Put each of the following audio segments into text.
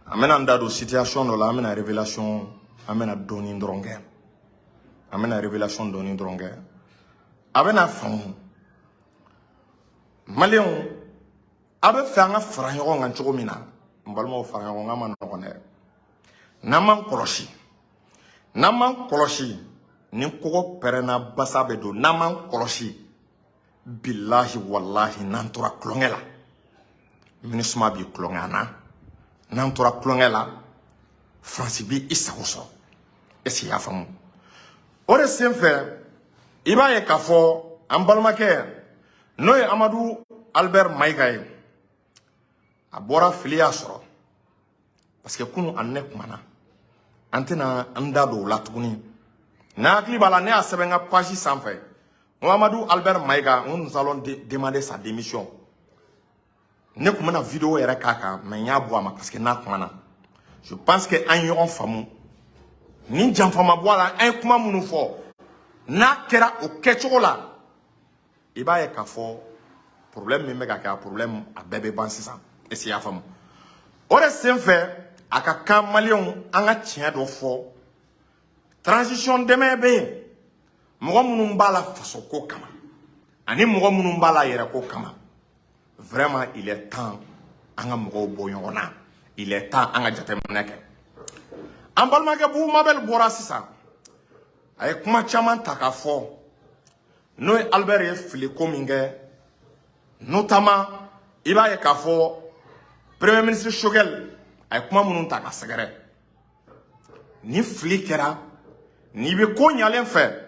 An bɛna an da don situation dɔ la, an bɛna révélation, an bɛna dɔɔni dɔrɔn kɛ, an bɛna révélation dɔɔni dɔrɔn kɛ. A bɛna faamu, Maliyɛnw, a bɛ fɛ an ka fara ɲɔgɔn kan cogo min na. N balimaw, fara ɲɔgɔn kan ma nɔgɔn dɛ. N'an m'an kɔlɔsi, n'an m'an kɔlɔsi, ni kɔgɔ pɛrɛnna, basa bɛ don. N'an m'an kɔlɔsi, bilahi walahi, n'an tora tulonkɛ la, MINUSMA b'i tulonkɛ an na. N'an tora tulonkɛ la, Faransi b'i i sago sɔrɔ. Est ce que i y'a faamu? O de sen fɛ, i b'a ye k'a fɔ an balimakɛ, n'o ye Amadu Albert Mayiga ye, a bɔra, fili y'a sɔrɔ, parce que kunu ani ne kumana, an tɛna an da don o la tuguni. N'a hakili b'a la, ne y'a sɛbɛn n ka page sanfɛ n ko Amadu Albert Mayiga, n ko nous allons demander sa démission. Ne tun bɛna vidéo yɛrɛ k'a kan, mais n y'a bɔ a ma, parce que n'a kumana, je pense que an ye ɲɔgɔn faamu. Ni janfa ma bɔ a la, an ye kuma minnu fɔ, n'a kɛra o kɛcogo la, i b'a ye k'a fɔ problème min bɛ ka kɛ, a problème a bɛɛ bɛ ban sisan. Est ce que i y'a faamu? O de sen fɛ, a ka kan, Maliyɛnw, an ka tiɲɛ dɔ fɔ. Transition dɛmɛ bɛ yen, mɔgɔ minnu b'a la fasoko kama ani mɔgɔ minnu b'a la yɛrɛko kama, vraiment, il est temps an ka mɔgɔw bɔ ɲɔgɔn na. Il est temps an ka jateminɛ kɛ. An balimakɛ Bubu Mabel bɔra sisan, a ye kuma caman ta k'a fɔ, n'o ye Albert ye fili ko min kɛ, notamment i b'a ye k'a fɔ premier ministre Choguel, a ye kuma minnu ta ka sɛgɛrɛ. Ni fili kɛra, n'i bɛ ko ɲalen fɛ,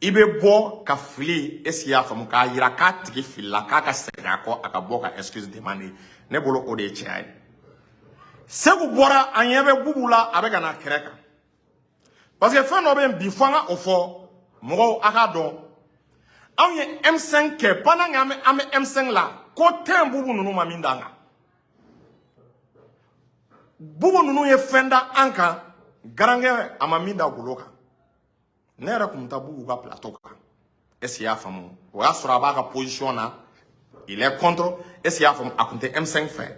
i bɛ bɔ ka fili, est ce que i y'a faamu, k'a yira k'a tigi filila, k'a ka segin a kɔ, a ka bɔ ka excuse demander. Ne bolo, o de ye cɛya ye. Segu bɔra, a ɲɛ bɛ Bubu la, a bɛ ka na kɛrɛ kan, parce que fɛn dɔ bɛ yen bi, fo an ka o fɔ mɔgɔw a k'a dɔn. Anw ye M5 kɛ pendant que an bɛ M5 la, ko tɛ Bubu ninnu ma min d'an kan. Bubu ninnu ye fɛn da an kan, garankɛ a ma min da golo kan. Ne yɛrɛ tun bɛ taa Bubu ka plateau kan. Est ce que i y'a faamu? O y'a sɔrɔ a b'a ka position na, il est contre. Est ce que i y'a faamu? A tun tɛ M5 fɛ.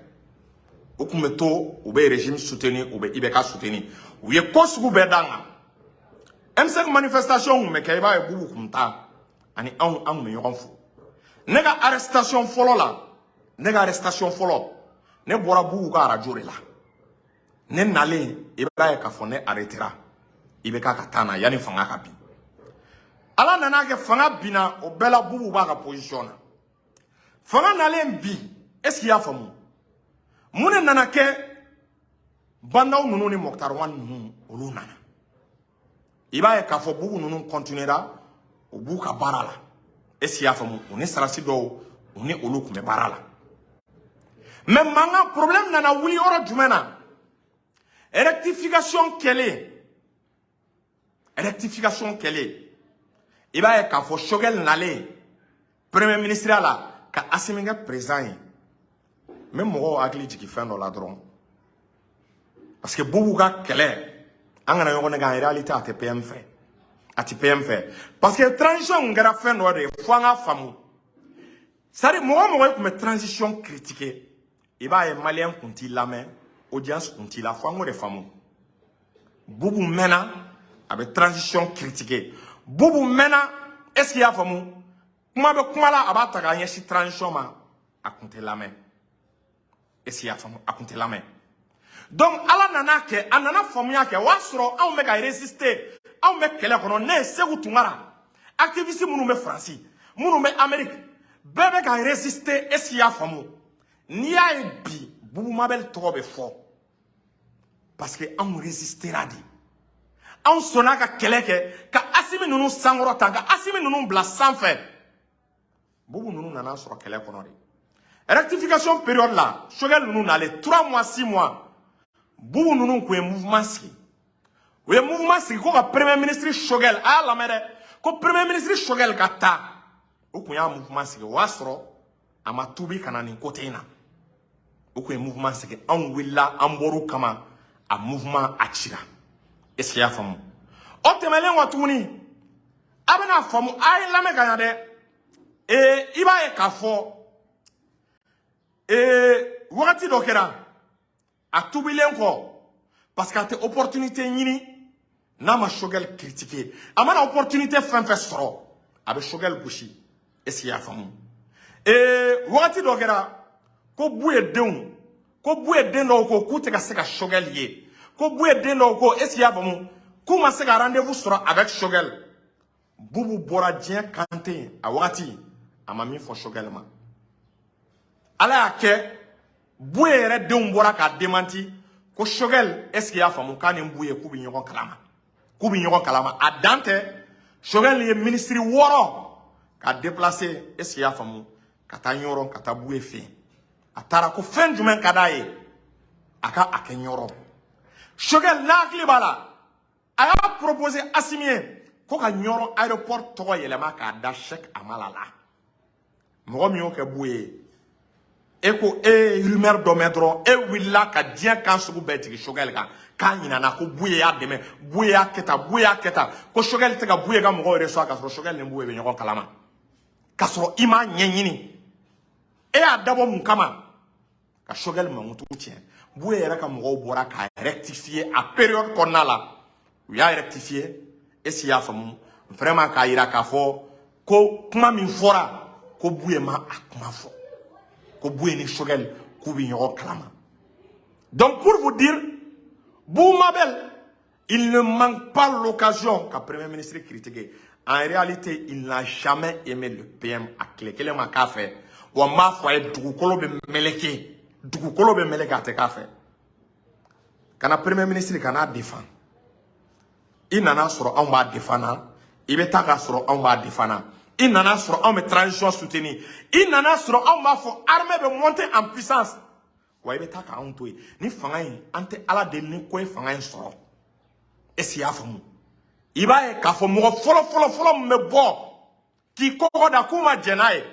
U tun bɛ to, u bɛ régime soutenir, u bɛ IBK soutenir. U ye ko sugu bɛɛ d'an kan. M5 manifestation tun bɛ kɛ, i b'a ye Bubu tun taa ani anw, an tun bɛ ɲɔgɔn fo. Ne ka arrestation fɔlɔ la, ne ka arrestation fɔlɔ, ne bɔra Bubu ka radio de la. Ne nalen, i b'a ye k'a fɔ ne arrêtera IBK ka taa na yanni fanga ka bin. Ala nana kɛ fanga binna, o bɛɛ la Bubu b'a ka position na. Fanga nalen bi, est ce que i y'a faamu? Mun de nana kɛ? Bah N'Daw ninnu ni Moctar Ouane ninnu, olu nana. I b'a ye k'a fɔ Bubu ninnu continuera, u b'u ka baara la. Est ce que i y'a faamu? U ni sarasi dɔw, u ni olu tun bɛ baara la. Mais mankan, problème nana wuli yɔrɔ jumɛn na? Rectification kɛlen, rectification kɛlen, i b'a ye k'a fɔ Choguel nalen premier ministre la, ka Assimi kɛ président ye. N bɛ mɔgɔw hakili jigin fɛn dɔ la dɔrɔn, parce que Bubu ka kɛlɛ, an kana ɲɔgɔn nɛgɛ, en réalité a tɛ PM fɛ, a tɛ PM fɛ, parce que transition kun kɛra fɛn dɔ de ye, fo an k'a faamu. C'est à dire, mɔgɔ o mɔgɔ tun bɛ transition critiquer, i b'a ye Maliyɛn kun t'i lamɛn, audience kun t'i la. Fo an k'o de faamu. Bubu mɛnna, a bɛ transition critiquer. Bubu mɛnna, est ce que i y'a faamu? Kuma bɛ kuma la, a b'a ta k'a ɲɛsin transition ma, a kun tɛ lamɛn. Est ce que i y'a faamu? A kun tɛ lamɛn. Donc Ala nana kɛ, a nana faamuya kɛ, o y'a sɔrɔ anw bɛ ka résister, anw bɛ kɛlɛ kɔnɔ. Ne ye Segu Tunkara, activiste minnu bɛ Faransi, minnu bɛ Amérique, bɛɛ bɛ ka résister. Est ce que i y'a faamu? N'i y'a ye bi Bubu Mabel tɔgɔ bɛ fɔ, parce que anw résistera de, anw sɔnna ka kɛlɛ kɛ ka Asimi ninnu sankɔrɔta, ka Asimi ninnu bila sanfɛ. Bubu ninnu nana sɔrɔ kɛlɛ kɔnɔ de. Rectification période la, Choguel ninnu nalen, 3 mois, 6 mois, Bubu ninnu kun ye mouvement sigi. U ye mouvement sigi ko ka premier ministre Choguel, a y'a lamɛn dɛ, ko premier ministre Choguel ka taa. U kun y'a mouvement sigi, o y'a sɔrɔ a ma tuubi ka na nin côté in na. U kun ye mouvement sigi, anw wulila, an bɔr'u kama, a mouvement a cira. Est ce que i y'a faamu? O tɛmɛnen kɔ tuguni, a bɛna faamu, a ye lamɛn ka ɲa dɛ. I b'a ye k'a fɔ wagati dɔ kɛra. A tubilen kɔ, parce que a tɛ opportunité ɲini n'a ma Choguel critiquer. A mana opportunité fɛn fɛn sɔrɔ, a bɛ Choguel gosi. Est ce que i y'a faamu? Wagati dɔ kɛra ko Buye denw, ko Buye den dɔw ko k'u tɛ ka se ka Choguel ye, ko Buye den dɔw ko, est ce que i y'a faamu, k'u ma se ka rendez-vous sɔrɔ avec Choguel. Bubu bɔra diɲɛ kante a wagati, a ma min fɔ Choguel ma. Ala y'a kɛ, Buye yɛrɛ denw bɔra k'a démenti ko Choguel, est ce que i y'a faamu, k'a ni Buye k'u bɛ ɲɔgɔn kalama, k'u bɛ ɲɔgɔn kalama. A dan tɛ, Choguel ye minisiri 6 ka déplacer, est ce que i y'a faamu, ka taa Ɲɔrɔ, ka taa Buye fɛ yen. A taara ko fɛn jumɛn ka d'a ye, a ka a kɛ Ɲɔrɔ. Choguel n'a hakili b'a la, a y'a proposé Assimi ye ko ka Ɲɔrɔ aéroport tɔgɔ yɛlɛma k'a da Cheikh Amala la. Mɔgɔ min y'o kɛ Buye ye, e ko e ye rumeur dɔ mɛn dɔrɔn, e wulila ka diɲɛ kan sugu bɛɛ jigin Choguel kan, k'a ɲinana ko Buye y'a dɛmɛ, Buye y'a kɛ tan, Buye y'a kɛ tan, ko Choguel tɛ ka Buye ka mɔgɔw reçoit, k'a sɔrɔ Choguel ni Buye bɛ ɲɔgɔn kalama, k'a sɔrɔ i m'a ɲɛɲini. E y'a dabɔ mun kama? Ka Choguel mankutu tiɲɛ. Buye yɛrɛ ka mɔgɔw bɔra k'a rectifier a période kɔnɔna la, u y'a rectifier. Est ce que i y'a faamu? Vraiment, k'a yira k'a fɔ ko kuma min fɔra, ko Buye ma a kuma fɔ, ko Buye ni Choguel k'u bɛ ɲɔgɔn kalama. Donc, pour vous dire, Boubou Mabel, il ne manque pas l'occasion ka premier ministre critiquer. En réalité, il n'a jamais aimé le PM. A tile kelen ma k'a fɛ. Wa n b'a fɔ a ye, dugukolo bɛ meleke, dugukolo bɛ meleke, a tɛ k'a fɛ. Kana premier ministre kana défend. I nana sɔrɔ anw b'a défend na, i bɛ taa k'a sɔrɔ anw b'a défend na. I nana sɔrɔ anw bɛ transition soutenir, i nana sɔrɔ anw b'a fɔ armée bɛ monter en puissance. Wa i bɛ taa k'anw to yen ni fanga in. An tɛ Ala deli ni ko ye fanga in sɔrɔ. Est ce que i y'a faamu? I b'a ye k'a fɔ mɔgɔ fɔlɔ fɔlɔ fɔlɔ min bɛ bɔ k'i kɔkɔ da k'u ma jɛn n'a ye,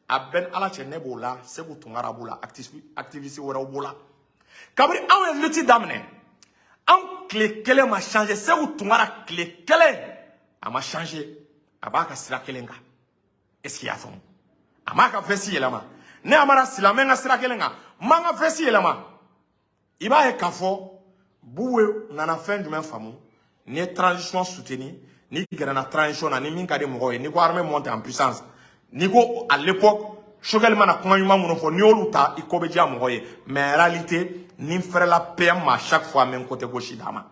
a bɛɛ ni Ala cɛ, ne b'o la, Segu Tunkara b'o la, activiste wɛrɛw b'o la. Kabini anw ye lutte daminɛ, anw tile kelen ma changer. Segu Tunkara tile kelen a ma changer, a b'a ka sira kelen kan. Est ce que i y'a faamu? A m'a ka veste yɛlɛma. Ne Amara Sila, n bɛ n ka sira kelen kan, n m'an ka veste yɛlɛma. I b'a ye k'a fɔ Buwe nana fɛn jumɛn faamu? N'i ye transition soutenir, n'i gɛrɛna transition na, ni min ka di mɔgɔw ye, n'i ko armée monte en puissance, n'i ko à l'époque Choguel mana kuma ɲuman minnu fɔ, n'i y'olu ta, i ko bɛ diya mɔgɔw ye. Mais en réalité, ni n fɛrɛla PM ma, chaque fois n bɛ n côté gauche d'a ma.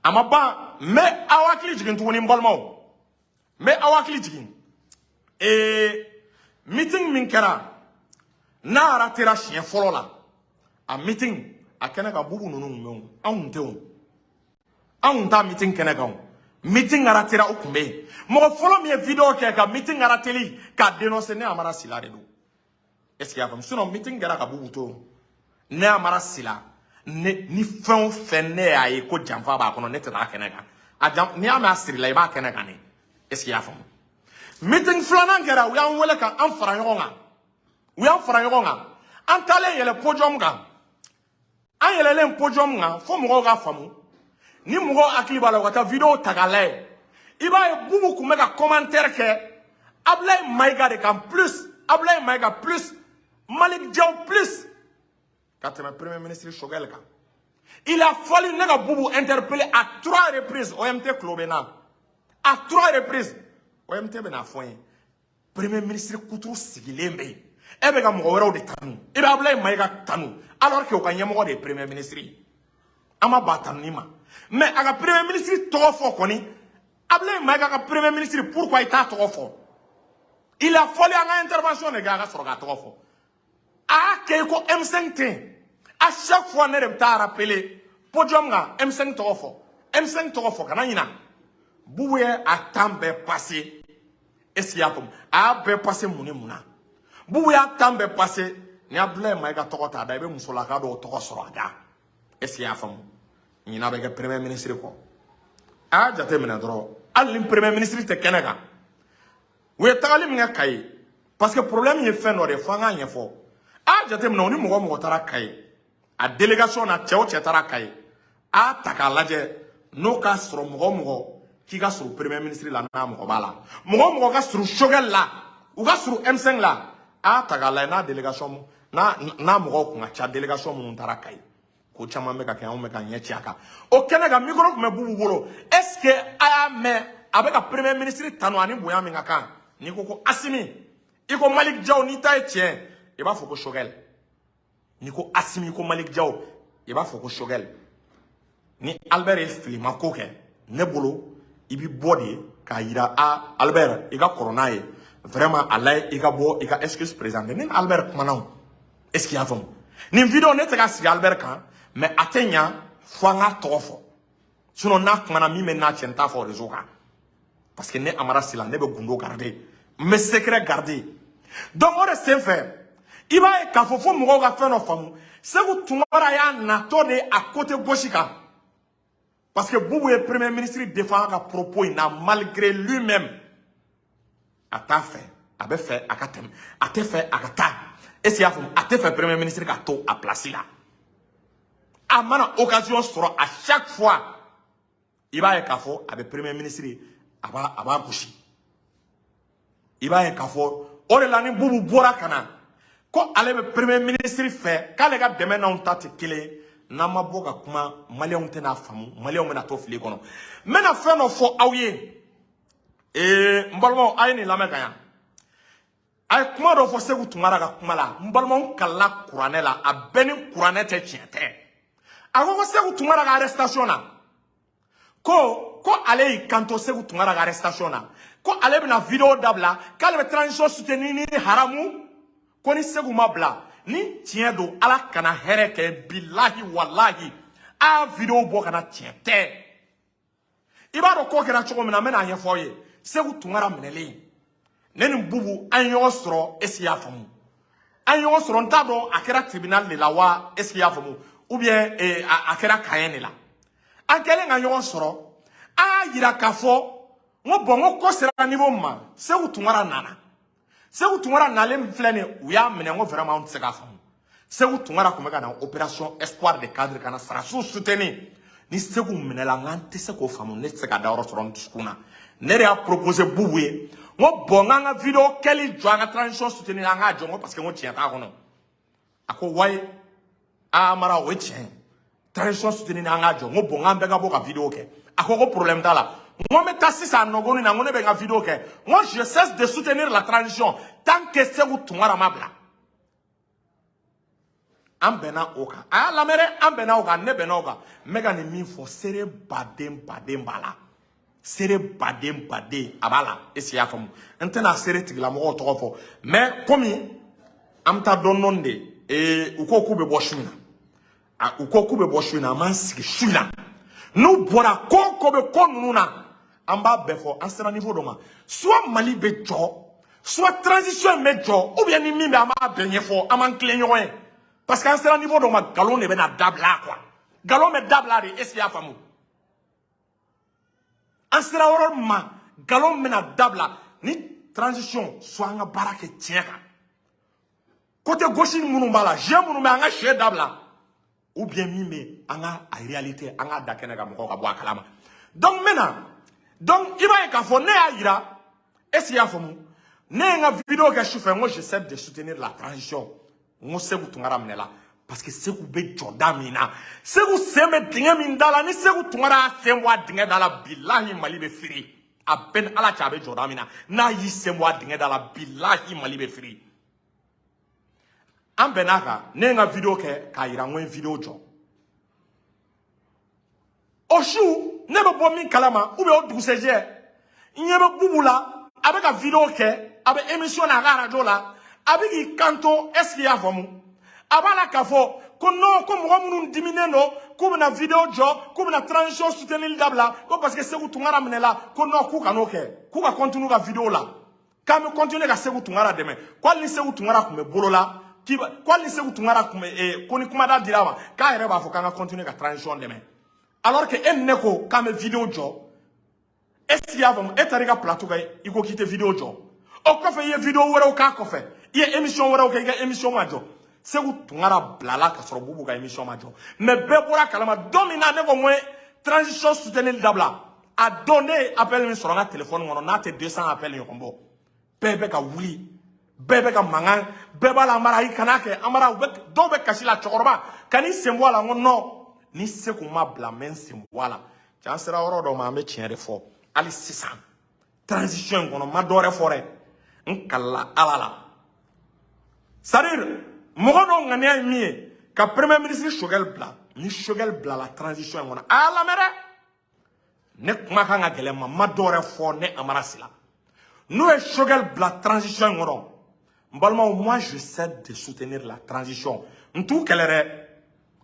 A ma ban, n bɛ aw hakili jigin tuguni, n balimaw, n bɛ aw hakili jigin. Meeting min kɛra n'a ratera siɲɛ fɔlɔ la, a meeting a kɛnɛ kan, Bubu ninnu tun bɛ yen, anw tun tɛ yen, anw tun t'a meeting kɛnɛ kan. O meeting ratera, o tun bɛ yen. Mɔgɔ fɔlɔ min ye vidéo kɛ ka meeting rateli k'a dénoncer, ne Amara Sila de don. Est ce que i y'a faamu? Sinon meeting kɛra ka Bubu to yen. Ne Amara Sila, ne ni fɛn o fɛn ne y'a ye ko janfa b'a kɔnɔ, ne tɛ taa kɛnɛ kan. A jan, n'i y'a mɛn a sirila, i b'a kɛnɛ kan de. Est ce que i y'a faamu? Meeting filanan kɛra, u y'an wele ka an fara ɲɔgɔn kan, u y'an fara ɲɔgɔn kan. An taalen yɛlɛ podium kan, an yɛlɛlen podium kan, fo mɔgɔw ka faamu, ni mɔgɔw hakili b'a la, u ka taa vidéo ta k'a lajɛ, i b'a ye Bubu tun bɛ ka commentaire kɛ Ablaye Mayiga de kan plus, Ablaye Mayiga plus, Malick Diaw plus, ka tɛmɛ premier ministre Choguel kan. Il a fallu ne ka Bubu interpeller à trois reprises. OMT tulo bɛ n na, à trois reprises OMT bɛ n'a fɔ n ye: premier ministre kuturu sigilen bɛ yen, e bɛ ka mɔgɔ wɛrɛw de tanu, e bɛ Ablaye Mayiga tanu, alors que o ka ɲɛmɔgɔ de ye premier ministre ye. An ma ba tanuni ma, mais a ka premier ministre tɔgɔ fɔ kɔni. Ablaye Mayiga ka premier ministre, pourquoi i t'a tɔgɔ fɔ? Il a fallu an ka intervention de kɛ, a ka sɔrɔ k'a tɔgɔ fɔ. A y'a kɛ i ko M5 tɛ yen. À chaque fois ne de bɛ taa rappeler podium kan: M5 tɔgɔ fɔ, M5 tɔgɔ fɔ, kana ɲina. Bubu ye a temps bɛɛ passé. Est ce que i y'a faamu? A y'a bɛɛ passé mun ni mun na? Bubu y'a temps bɛɛ passé ni Abdoulaye Mayiga tɔgɔ t'a da, i bɛ musolaka dɔw tɔgɔ sɔrɔ a da. Est ce que i y'a faamu? Ɲinan bɛ kɛ premier ministre kɔ. A y'a jateminɛ dɔrɔn, hali ni premier ministre tɛ kɛnɛ kan, u ye tagali min kɛ Kayi, parce que problème ye fɛn dɔ de ye, fo an k'a ɲɛfɔ. A y'a jateminɛ, o ni mɔgɔ o mɔgɔ taara Kayi a délégation na, cɛ o cɛ taara Kayi, a y'a ta k'a lajɛ, n'o k'a sɔrɔ mɔgɔ o mɔgɔ k'i ka surun premier ministre la, n'a mɔgɔ b'a la, mɔgɔ o mɔgɔ ka surun Choguel la, u ka surun M5 la, a y'a ta k'a lajɛ, n'a délégation n'a mɔgɔw kun ka ca, délégation minnu taara Kayi. Ko caman bɛ ka kɛ, anw bɛ ka ɲɛ ci a kan. O kɛnɛ kan, micro tun bɛ Bubu bolo. Est ce que a y'a mɛn a bɛ ka premier ministre tanu ani bonya min ka kan? N'i ko ko Asimi, i ko Malick Diaw, n'i ta ye tiɲɛ, i b'a fɔ ko Choguel. N'i ko Asimi, i ko Malick Diaw, i b'a fɔ ko Choguel. Ni Albert ye filima ko kɛ, ne bolo i bi bɔ de k'a yira a Albert, i ka kɔrɔ n'a ye vraiment, a layɛ, i ka bɔ i ka excuse présenter. Ne ni Albert kumana o, est ce que i y'a faamu? Nin vidéo, ne tɛ ka sigi Albert kan, mais a tɛ ɲa fo an k'a tɔgɔ fɔ. Sinon n'a kumana min bɛ n'a cɛ, n t'a fɔ réseau kan, parce que ne Amara Sila, ne bɛ gundo garder, n bɛ secret garder. Donc o de sen fɛ, i b'a ye k'a fɔ fo mɔgɔw ka fɛn dɔ faamu. Segu Tunkara y'a natɔ de a côté gauche kan, parce que Boubou ye premier ministre défend ka propos in na malgré lui-même. A t'a fɛ, a bɛ fɛ a ka tɛmɛ, a tɛ fɛ a ka taa. Est ce que i y'a faamu? A tɛ fɛ premier ministre ka to a place la. A mana occasion sɔrɔ, à chaque fois i b'a ye k'a fɔ a bɛ premier ministre, a b'a gosi. I b'a ye k'a fɔ o de la ni Bubu bɔra ka na ko ale bɛ premier ministre fɛ, k'ale ka dɛmɛ n'anw ta tɛ kelen ye. N'an ma bɔ ka kuma, maliyɛnw tɛna faamu, maliyɛnw bɛna to fili kɔnɔ. N bɛna fɛn dɔ fɔ aw ye. N balimaw, a ye nin lamɛn ka ɲa. A ye kuma dɔ fɔ Segu Tunkara ka kuma la. N balimaw, kalila kuranɛ la, a bɛɛ ni kuranɛ tɛ, tiɲɛ tɛ. A ko ko Segu Tunkara ka arrestation na, ko ale y'i kanto Segu Tunkara ka arrestation na, ko ale bɛna vidéo dabila, k'ale bɛ transition soutenir ni haramu, ko ni Segu ma bila. Ni tiɲɛ don, Ala kana hɛrɛ kɛ. Bilahi walahi, a y'a vidéo bɔ ka na, tiɲɛ tɛ. I b'a dɔn ko kɛra cogo min na, n bɛna a ɲɛfɔ aw ye. Segu Tunkara minɛlen, ne ni Bubu an ye ɲɔgɔn sɔrɔ. Est ce que i y'a faamu? An ye ɲɔgɔn sɔrɔ, n t'a dɔn a kɛra tribunal de la wa, est ce que i y'a faamu, ou bien a kɛra Kaɲɛ de la. An kɛlen ka ɲɔgɔn sɔrɔ, an y'a yira k'a fɔ n ko bon, n ko ko sera niveau min ma, Segu Tunkara nana. Segu Tunkara nalen min filɛ nin ye, u y'a minɛ. N ko vraiment, anw tɛ se k'a faamu. Segu Tunkara tun bɛ ka na opération Espoir de cadre ka na sarasiw soutenir. Ni Segu minɛla, n k'an tɛ se k'o faamu. Ne tɛ se ka dayɔrɔ sɔrɔ n dusukun na. Ne de y'a proposé Bubu ye, n ko bon, n k'an ka vidéo kɛli jɔ, an ka transition soutenir, an k'a jɔ. N ko parce que n ko tiɲɛ t'a kɔnɔ. A ko wayi, aa Mara, o ye tiɲɛ ye, transition soutenir, an k'a jɔ. N ko bon, n k'an bɛɛ ka bɔ ka vidéo kɛ. A ko ko problème t'a la. N ko n bɛ taa sisan nɔgɔni na, n ko ne bɛ n ka vidéo kɛ, n ko je cesse de soutenir la transition tant que Segu Tunkara ma bila. An bɛnna o kan. A y'a lamɛn dɛ, an bɛnna o kan, ne bɛnna o kan. N bɛ ka nin min fɔ, seere baden baden b'a la, seere baden baden a b'a la. Est ce que i y'a faamu? N tɛna seere tigilamɔgɔw tɔgɔ fɔ, mais komi an bɛ taa dɔɔni dɔɔni de. U ko k'u bɛ bɔ su in na. A u ko k'u bɛ bɔ su in na, an b'an sigi su in na. N'u bɔra, ko o ko bɛ ko ninnu na, an b'a bɛɛ fɔ. An sera niveau dɔ ma, soit Mali bɛ jɔ, soit transition in bɛ jɔ, ou bien ni min bɛ, an b'a bɛɛ ɲɛfɔ, an b'an tilen ɲɔgɔn ye, parce que an sera niveau dɔ ma, nkalon de bɛna dabila quoi, nkalon bɛ dabila de. Est ce que i y'a faamu? An sera yɔrɔ min ma, nkalon bɛna dabila ni transition, soit an ka baara kɛ tiɲɛ kan, côté gauche minnu b'a la, jeu minnu bɛ, an ka sɛ dabila, ou bien min bɛ an ka a réalité, an k'a da kɛnɛ kan, mɔgɔw ka bɔ a kalama. Donc n bɛ na, donc i b'a ye k'a fɔ ne y'a yira. Est ce que i y'a faamu? Ne ye n ka vidéo kɛ sufɛ, n ko je cesse de soutenir la transition. N ko Segu Tunkara minɛla, parce que Segu bɛ jɔda min na, Segu sen bɛ dingɛ min da la, ni Segu Tunkara y'a sen bɔ a dingɛ da la, bilahi Mali bɛ firi. A bɛɛ ni Ala cɛ, a bɛ jɔda min na, n'a y'i sen bɔ a dingɛ da la, bilahi Mali bɛ firi. An bɛnn'a kan. Ne ye n ka vidéo kɛ k'a yira, n ko n ye vidéo jɔ. O su, ne bɛ bɔ min kalama, ou bien o dugusɛjɛ, n ɲɛ bɛ Bubu la, a bɛ ka vidéo kɛ, a bɛ émission na a ka radio la, a bɛ k'i kanto. Est ce que i y'a faamu? A b'a la k'a fɔ ko non, ko mɔgɔ minnu diminen don, k'u bɛna vidéo jɔ, k'u bɛna transition soutenir dabila, ko parce que Segu Tunkara minɛla, ko non, k'u kan'o kɛ, k'u ka continuer ka vidéo la, k'an bɛ continuer ka Segu Tunkara dɛmɛ, ko hali ni Segu Tunkara tun bɛ bolo la, ko hali ni Segu Tunkara tun bɛ, ko ni kumada dira a ma, k'a yɛrɛ b'a fɔ k'an ka continuer ka transition dɛmɛ, alors que e ni ne ko k'an bɛ vidéo jɔ. Est ce que i y'a faamu? E taara i ka plateau kan, i ko k'i tɛ vidéo jɔ. O kɔfɛ, i ye vidéo wɛrɛw k'a kɔfɛ, i ye émission wɛrɛw kɛ, i ka émission ma jɔ. Segu Tunkara bilala ka sɔrɔ Bubu ka émission ma jɔ, mais bɛɛ bɔra kalama don min na ne ko n ko transition soutenir dabila. A don, ne ye appel min sɔrɔ n ka téléphone kɔnɔ, n'a tɛ 200 appel ɲɔgɔn bɔ, bɛɛ bɛ ka wuli. Bɛɛ bɛ ka mankan, bɛɛ b'a la. Amara, ayi, kana kɛ. Amara, u bɛ dɔw bɛ kasi la. Cɛkɔrɔba, kan'i sen bɔ a la. N ko non, ni Seku ma bila, n bɛ n sen bɔ a la. Cɛ, an sera yɔrɔ dɔ ma, an bɛ tiɲɛ de fɔ. Hali sisan, transition in kɔnɔ, n ma dɔ wɛrɛ fɔ dɛ, n kalila Ala la. C'est à dire, mɔgɔ dɔw ŋaniya ye min ye, ka premier ministre Choguel bila. Ni Choguel bilala transition in kɔnɔ, a y'a lamɛn dɛ, ne kuma kan ka gɛlɛn ma, n ma dɔ wɛrɛ fɔ. Ne Amara Sila, n'u ye Choguel bila transition in kɔnɔ, n balimaw, moi je sais de soutenir la transition. N t'u kɛlɛ dɛ,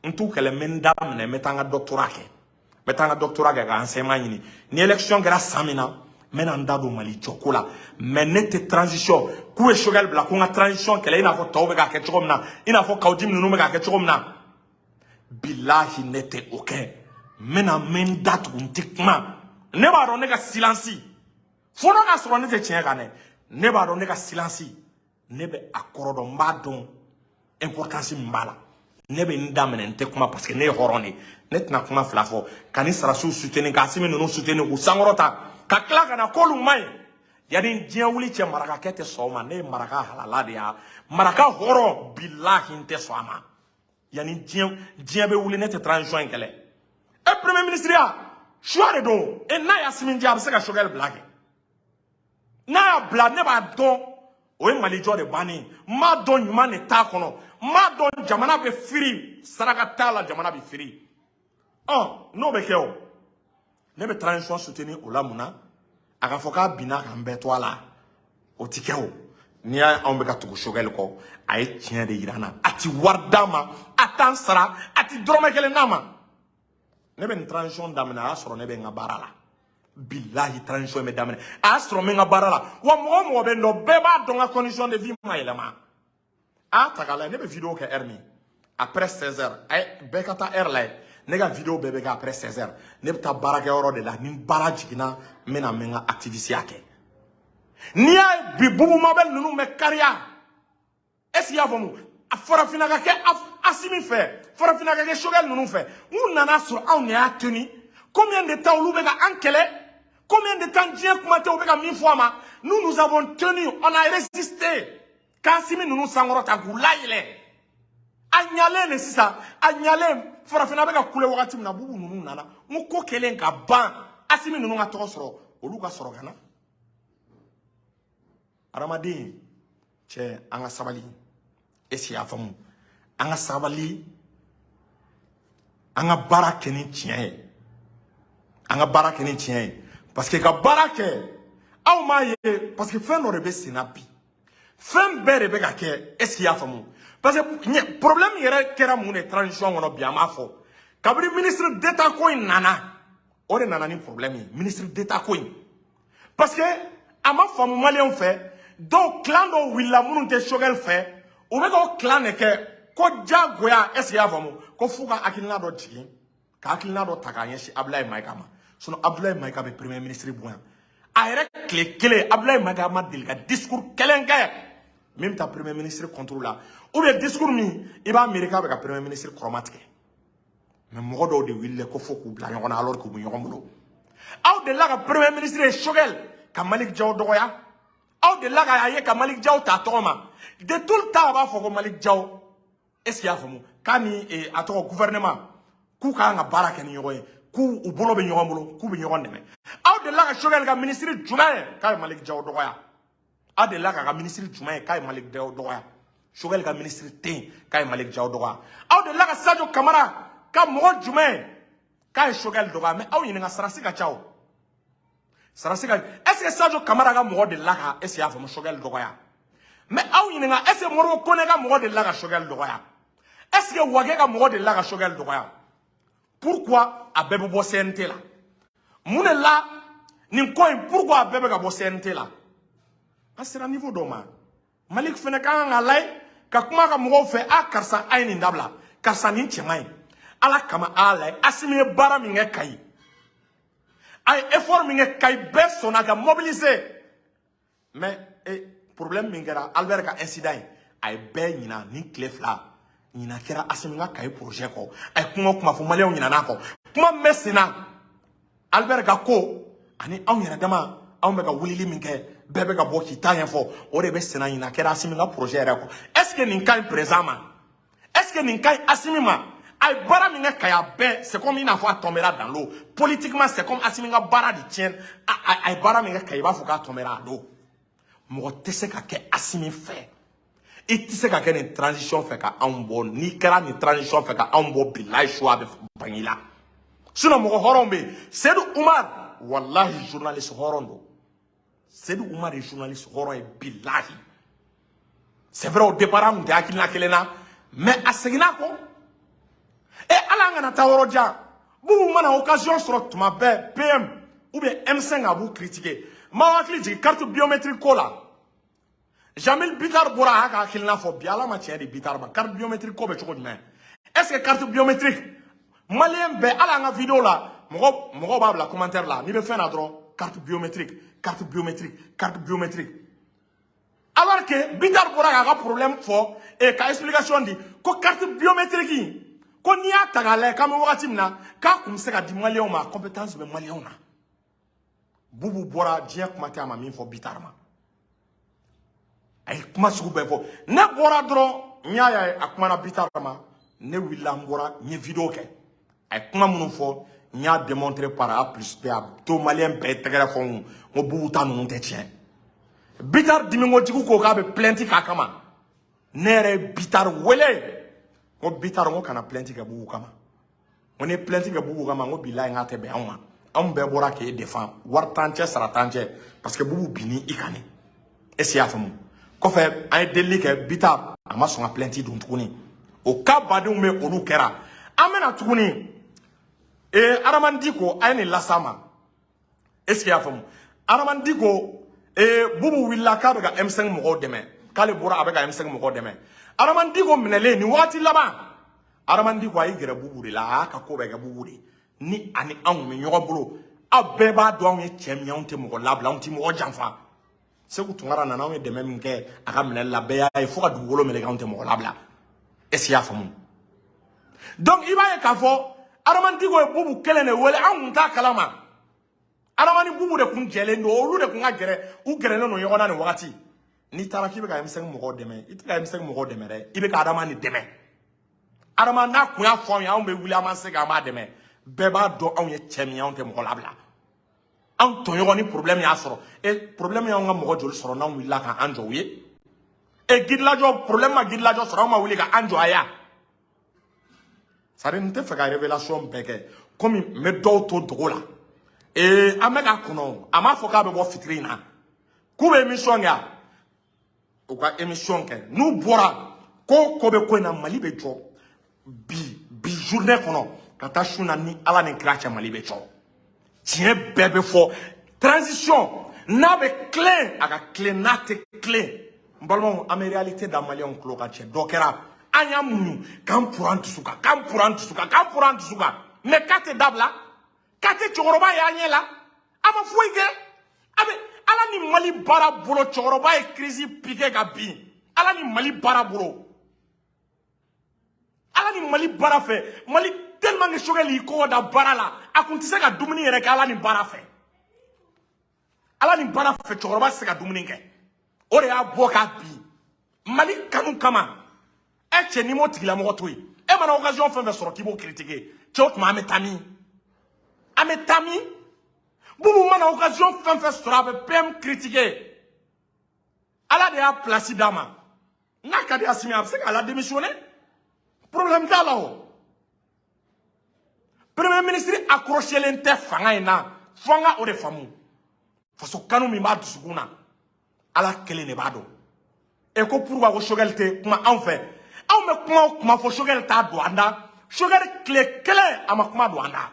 n t'u kɛlɛ. N bɛ n da minɛ, n bɛ taa n ka doctorat kɛ, n bɛ taa n ka doctorat kɛ ka enseignement ɲini. Ni élection kɛra san min na, n bɛna n da don Mali jɔko la. Mais ne tɛ transition k'u ye Choguel bila ko n ka transition kɛlɛ, i n'a fɔ tɔw bɛ k'a kɛ cogo min na, i n'a fɔ Kaou Djim ninnu bɛ k'a kɛ cogo min na. Bilahi, ne tɛ o kɛ. N bɛna, n bɛ n da tugu, n tɛ kuma. Ne b'a dɔn, ne ka silence, fo n'a ka sɔrɔ ne tɛ tiɲɛ kan dɛ, ne b'a dɔn, ne ka silence, ne bɛ a kɔrɔ dɔn, n b'a dɔn importance min b'a la. Ne bɛ n da minɛ, n tɛ kuma, parce que ne ye hɔrɔn de ye. Ne tɛna kuma fila fɔ ka ni sarasiw soutenir, ka Asimi ninnu soutenir, k'u sankɔrɔta, ka tila ka na k'olu ma ɲi. Yanni diɲɛ wuli cɛ, marakakɛ tɛ sɔn o ma. Ne ye maraka halala de ye, maraka hɔrɔn. Bilahi, n tɛ sɔn a ma. Yanni diɲɛ bɛ wuli, ne tɛ transition in kɛlɛ. E, premier ministre ya choix de don. E, n'a y'a Asimi diya, a bɛ se ka Choguel bila kɛ. N'a y'a bila, ne b'a dɔn o ye Malijɔ de bannen. N b'a dɔn ɲuman de t'a kɔnɔ, n b'a dɔn jamana bɛ firi, saraka t'a la, jamana bɛ firi. Ɔ, n'o bɛ kɛ o, ne bɛ transition soutenir o la. Mun na a ka fɔ k'a binna k'an bɛɛ to a la? O ti kɛ o. N'i y'a ye anw bɛ ka tugu Choguel kɔ, a ye tiɲɛ de yira an na. A ti wari d'an ma, a t'an sara, a ti dɔrɔmɛ kelen d'an ma. Ne bɛ nin transition daminɛ, a y'a sɔrɔ ne bɛ n ka baara la. Bilahi, transition bɛ daminɛ, a y'a sɔrɔ n bɛ n ka baara la. Wa mɔgɔ o mɔgɔ bɛ n dɔn, bɛɛ b'a dɔn n ka condition de vie ma yɛlɛma. A y'a ta k'a lajɛ, ne bɛ vidéo kɛ heure min, après 16 heures, a ye bɛɛ ka taa heure lajɛ. Ne ka vidéo bɛɛ bɛ kɛ après 16 heures. Ne bɛ taa baarakɛyɔrɔ de la. Ni baara jiginna, n bɛ na, n bɛ n ka activité kɛ. N'i y'a ye bi, Boubou Mabel ninnu bɛ kariya, est ce que i y'a faamu? A farafinna ka kɛ Asimi fɛ, farafinna ka kɛ Choguel ninnu fɛ. N'u nana sɔrɔ anw de y'a tenu combien de temps, olu bɛ ka an kɛlɛ combien de temps, diɲɛ kuma tɛ, u bɛ ka min fɔ a ma. Nous, nous avons tenu, on a résisté k'Asimi ninnu sankɔrɔta, k'u layɛlɛ. A ɲalen de sisan, a ɲalen, farafinna bɛ ka kule wagati min na, Boubou ninnu nana. N ko kɛlen ka ban, Asimi ninnu ka tɔgɔ sɔrɔ, olu ka sɔrɔ ka na. Adamaden cɛ, an ka sabali. Est ce que i y'a faamu? An ka sabali, an ka baara kɛ ni tiɲɛ ye, an ka baara kɛ ni tiɲɛ ye, parce que ka baara kɛ, aw m'a ye, parce que fɛn dɔ de bɛ sen na bi, fɛn bɛɛ de bɛ ka kɛ. Est ce que i y'a faamu? Parce que problème yɛrɛ kɛra mun de transition kɔnɔ bi? An b'a fɔ, kabini ministre d'État ko in nana, o de nana ni problème ye, ministre d'État ko in, parce que a ma faamu maliyɛnw fɛ. Dɔw, clan dɔw wulila minnu tɛ Choguel fɛ, u bɛ k'o clan de kɛ ko diyagoya. Est ce que i y'a faamu? Ko f'u ka hakilina dɔ jigin, ka hakilina dɔ ta k'a ɲɛsin Abdoulaye Maïga ma. Sinon Abdoulaye Maïga bɛ premier ministre bonya a yɛrɛ. Tile kelen, Abdoulaye Maïga ma deli ka discours kelen kɛ min bɛ taa premier ministre contre la, ou bien discours min i b'a miiri k'a bɛ ka premier ministre kɔrɔma tigɛ. Mais mɔgɔ dɔw de wulila ko fo k'u bila ɲɔgɔn na, alors k'u bɛ ɲɔgɔn bolo. Aw delila ka premier ministre ye Choguel ka Malick Diaw dɔgɔya? Aw delila k'a ye ka Malick Diaw ta tɔgɔ ma? De tout le temps, a b'a fɔ ko Malick Diaw, est ce que i y'a faamu, k'a ni a tɔgɔ gouvernement, k'u ka kan ka baara kɛ ni ɲɔgɔn ye, k'u u bolo bɛ ɲɔgɔn bolo, k'u bɛ ɲɔgɔn dɛmɛ. Aw delila ka Choguel ka ministre jumɛn ye k'a ye Malick Diaw dɔgɔya? Aw delila k'a ka ministre jumɛn ye k'a ye Malick Diaw dɔgɔya? Choguel ka ministre tɛ yen k'a ye Malick Diaw dɔgɔya. Aw delila ka Sadio Camara ka mɔgɔ jumɛn ye k'a ye Choguel dɔgɔya? Mais aw ɲininka, sarasi ka ca o, sarasi ka. Est ce que Sadio Camara ka mɔgɔ delila ka, est ce que i y'a faamu, Choguel dɔgɔya? Mais aw ɲininka, est ce que Modibo Kone ka mɔgɔ delila ka Choguel dɔgɔya? Est ce que Wagué ka mɔgɔ delila ka Choguel dɔgɔya? Pourquoi a bɛɛ bɛ bɔ CNT la? Mun de la nin ko in, pourquoi a bɛɛ bɛ ka bɔ CNT la? An sera niveau dɔ ma, Mali fɛnɛ ka kan ka layɛ ka kuma ka mɔgɔw fɛ: a karisa, a ye nin dabila, karisa, nin cɛ man ɲi. Ala kama, a layɛ, Asimi ye baara min kɛ Kayi, a ye effort min kɛ Kayi, bɛɛ sɔnna ka mobiliser. Mais problème min kɛra Albert ka incident ye, a ye bɛɛ ɲina. Nin tile 2 ɲina kɛra Asimi ka Kayi projet kɔ. A ye kuma o kuma fɔ, maliyɛnw ɲinana kɔ. Kuma min bɛ sen na, Albert ka ko ani anw yɛrɛ dama, anw bɛ ka wulili min kɛ. Bɛɛ bɛ ka bɔ k'i ta ɲɛfɔ. O de bɛ senna ɲin. A kɛra Asimi ka projet yɛrɛ kɔ. Est ce que nin ka ɲi président ma? Est ce que nin ka ɲi Asimi ma? A ye baara min kɛ Kaya bɛɛ, c'est comme i n'a fɔ a tombera dans l'eau. Politiquement, c'est comme Asimi ka baara de tiɲɛ. A ye baara min kɛ Kayi, i b'a fɔ k'a tombera à l'eau. Mɔgɔ tɛ se ka kɛ Asimi fɛ, i tɛ se ka kɛ nin transition fɛ ka anw bɔ. N'i kɛra nin transition fɛ ka anw bɔ, bilayi, suwa bɛ ban i la. Sinon mɔgɔ hɔrɔn bɛ yen. Seydou Umar, walahi, journaliste hɔrɔn don. Seydou Umar ye journaliste hɔrɔn ye, bilahi. C'est vrai, au départ an tun tɛ hakilina kelen na, mais a seginna kɔ. E ala, an kana taa yɔrɔ jan. Bubu mana occasion sɔrɔ tuma bɛɛ, PM ou bien M5, a b'u critiquer. N b'aw hakili jigin carte biométrique ko la. Jamil Bitar bɔra, a y'a ka hakilina fɔ. Bi ala ma tiɲɛ di Bitar ma. Carte biométrique ko bɛ cogo jumɛn? Est ce que carte biométrique, malien bɛɛ, hali an ka vidéo la, mɔgɔ mɔgɔw b'a bila commentaire la, n'i bɛ fɛn na dɔrɔn, carte biométrique, carte biométrique, carte biométrique, alors que Bitar bɔra k'a ka problème fɔ et ka explication di ko carte biométrique in, ko n'i y'a ta k'a lajɛ, k'an bɛ wagati min na, k'a kun bɛ se ka di maliyɛnw ma, compétence bɛ maliyɛnw na. Bubu bɔra, diɲɛ kuma tɛ a ma min fɔ Bitar ma. A ye kuma sugu bɛɛ fɔ. Ne bɔra dɔrɔn, n y'a ye a kumana Bitar ma. Ne wulila, n bɔra, n ye vidéo kɛ. A ye kuma minnu fɔ, n y'a démontrer par A plus B. A to maliyɛn bɛɛ ye tɛgɛrɛ fɔ n kun. N ko Bubu ta ninnu tɛ tiɲɛ. Bitar dimikojugu ko k'a bɛ plainte k'a kama. Ne yɛrɛ ye Bitar wele. N ko Bitar, n ko kana plainte kɛ Bubu kama. N ko ni ye plainte kɛ Bubu kama, n ko bilayi, n k'a tɛ bɛn anw ma. Anw bɛɛ bɔra k'e défend, wari t'an cɛ, sara t'an cɛ, parce que Bubu binni i kan ne. Est ce que i y'a faamu? Kɔfɛ an ye delili kɛ Bitar, a ma sɔn ka plainte dun tuguni. O cas badenw bɛ, olu kɛra. An bɛna tuguni ee Adama Diko, a ye nin las'a ma. Est ce que i y'a faamu? Adama Diko, ee Bubu wulila k'a bɛ ka M5 mɔgɔw dɛmɛ, k'ale bɔra, a bɛ ka M5 mɔgɔw dɛmɛ. Adama Diko minɛlen nin wagati laban, Adama Diko a y'i gɛrɛ Bubu de la, a y'a ka ko bɛɛ kɛ Bubu de ni ani anw bɛ ɲɔgɔn bolo. Aw bɛɛ b'a dɔn anw ye cɛ min ye, anw tɛ mɔgɔ labila, anw tɛ mɔgɔ janfa. Segu Tunkara nana, anw ye dɛmɛ min kɛ a ka minɛli la, bɛɛ y'a ye, fo ka dugukolo meleke, anw tɛ mɔgɔ labila. Est ce que i y'a faamu? Donc i b'a ye k'a fɔ Adama Diko ye Bubu kelen de wele, an kun t'a kalama. Adama ni Bubu de kun jɛlen don, olu de kun ka gɛrɛ, u gɛrɛlen don ɲɔgɔn na nin wagati. N'i taara k'i bɛ ka M5 mɔgɔw dɛmɛ, i tɛ ka M5 mɔgɔw dɛmɛ dɛ, i bɛ ka Adama ni dɛmɛ. Adama n'a kun y'a fɔ anw ye, anw bɛ wuli, an b'an se k'an b'a dɛmɛ. Bɛɛ b'a dɔn anw ye cɛ min ye, anw tɛ mɔgɔ labila. Anw tɔɲɔgɔn ni problème y'a sɔrɔ, e problème y'anw ka mɔgɔ joli sɔrɔ n'anw wulila k'an jɔ u ye? E Girilajɔ, problème ma Girilajɔ sɔrɔ, anw ma wuli k'an jɔ a ya. C'est à dire, n tɛ fɛ ka révélation bɛɛ kɛ, komi n bɛ dɔw to dogo la. Ee an bɛ k'a kɔnɔ, a m'a fɔ k'a bɛ bɔ fitiri in na, k'u bɛ émission kɛ, u ka émission kɛ. N'u bɔra ko ko bɛ ko in na, Mali bɛ jɔ bi bi journée kɔnɔ ka taa su na ni Ala ni kira cɛ. Mali bɛ jɔ, tiɲɛ bɛɛ bɛ fɔ. Transition n'a bɛ tilen, a ka tilen, n'a tɛ tilen, n balimaw, an bɛ réalité da maliyɛnw tulo kan. Cɛ dɔ kɛra, an y'a muɲu k'an puru an dusu kan, k'an puru an dusu kan, k'an puru an dusu kan, mais k'a tɛ dabila, k'a tɛ. Cɛkɔrɔba y'an ɲɛ la, a ma foyi kɛ. A bɛ Ala ni Mali baara bolo. Cɛkɔrɔba ye crise piqué ka bin Ala ni Mali baara bolo, Ala ni Mali baara fɛ. Mali tellement que Choguel y'i kɔgɔ da baara la, a kun tɛ se ka dumuni yɛrɛ kɛ. Ala ni baara fɛ, Ala ni baara fɛ, cɛkɔrɔba tɛ se ka dumuni kɛ. O de y'a bɔ k'a bin Mali kanu kama. Ɛ cɛ, n'i m'o tigilamɔgɔ to yen, e mana occasion fɛn fɛn sɔrɔ k'i b'o critiquer, cɛ, o tuma an bɛ taa min? An bɛ taa min? Bubu mana occasion fɛn fɛn sɔrɔ, a bɛ PM critiquer. Ala de y'a place d'a ma. N'a ka di Asimi, a bɛ se k'a la démissionner, problème t'a la. O premier ministre accroché len tɛ fanga in na, fo an ka o de faamu. Faso kanu min b'a dusukun na, Ala kelen de b'a dɔn. E ko pourquoi ko Choguel tɛ kuma anw fɛ? Anw bɛ kuma o kuma fɔ, Choguel t'a don an da. Choguel tile kelen a ma kuma don an da,